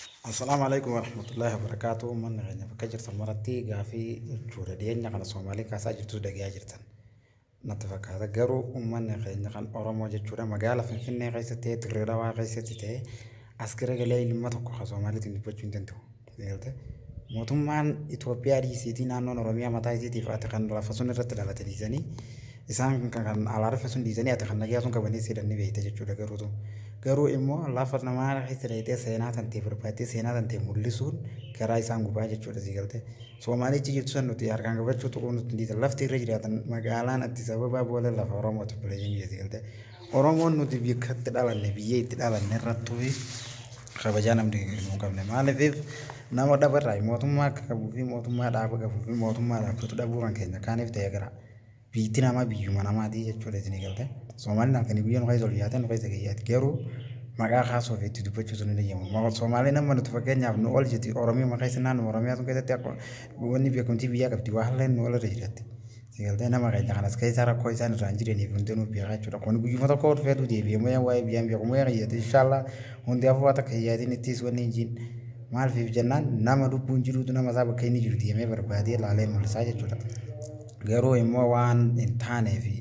Assalaamu alaikum warahmatullahi wabarakaatu. Uummanni keenya bakka jirtan maratti gaafii jechuudha. Dhiyeenya kana Soomaalii kaasaa jirtus dhagayaa jirtan. Natti fakkaata. Garuu uummanni keenya kan Oromoo jechuudha magaala Finfinnee keessatti ta'e Dirree Dhawaa keessatti ta'e as garagalee ilma tokko kan Soomaaliitiin dubbachuu hin danda'u. Beekte? Mootummaan Itoophiyaa dhiisiitii naannoon Oromiyaa mataa isiitiif ati kan lafa sun irratti dhalate dhiisanii isaan kan alaa dhufe sun dhiisanii ati kan nagayaa sun qabanii si hidhan ni beekte jechuudha garuutu. Garuu immoo lafa namaa keessa dhayxee seenaa tantee barbaaddee seenaa tantee mul'isuun garaa isaan gubaa jechuudha sii galte. Soomaalichi jirtu san nuti harkaan qabachuu tuquu nutti hin dhiisan. Lafti irra jiraatan magaalaan Addis Ababaa booda lafa Oromooti obboleeyyan kiyya sii galte. Oromoon nuti bakka itti dhalanne biyya itti dhalanne irrattuu kabajaa namni nu hin qabne. Maaliif nama dhabarraa mootummaa akka qabuu fi mootummaa dhaaba qabuu fi mootummaa dhaabbatu dhabuu kan keenya kaaniif ta'e gara biitti namaa biyyuma namaatii jechuudha isinii galte. Soomaalin halkanii guyyaa nu keessa ol yaatee nu keessa gayyaati. Garuu maqaa kaasuu fi itti dubbachuu sun hin eeyyamu. Soomaalin amma nuti fakkeenyaaf nu ol jirti Oromiyaa keessa naannoo Oromiyaa sun keessatti akka wanni beekumtii biyyaa qabdi waa halleen nu ol irra jiraatti. Si galtee nama keenya kanas keessa rakkoo isaan irraan jiraniif hundinuu beekaa jechuudha. Kun guyyuma tokko dhufeetu deebi'e muyaa waa'ee biyyaan beeku muyaa kiyyate inshaallah hundi afuu takka hiyyaatiin ittiis wanni hin jiin. Maaliif jennaan nama lubbuun jiruutu nama isaa bakka inni jiru deemee barbaadee laalee mul'isaa jechuudha. Garuu immoo waan hin taanee fi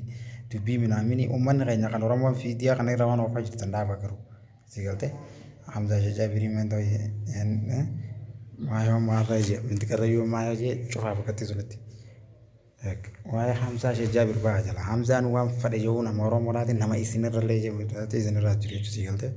dubbii minaamini uummanni keenya kan Oromoon fiidiyaa kana irra waan oofaa jirtan dhaaba garuu. Si galtee Hamzaa Shajaa birii meentoo maayoo maarra jee mintiqarrayyuu maayoo jee cufaa bakkatti sunitti. Waa'ee Hamzaa Sheekh Jaabir ba'a jala. Hamzaan waan fedhe yoo nama Oromoodhaati nama isinirrallee jiru isinirraa jiru jechuudha si galtee.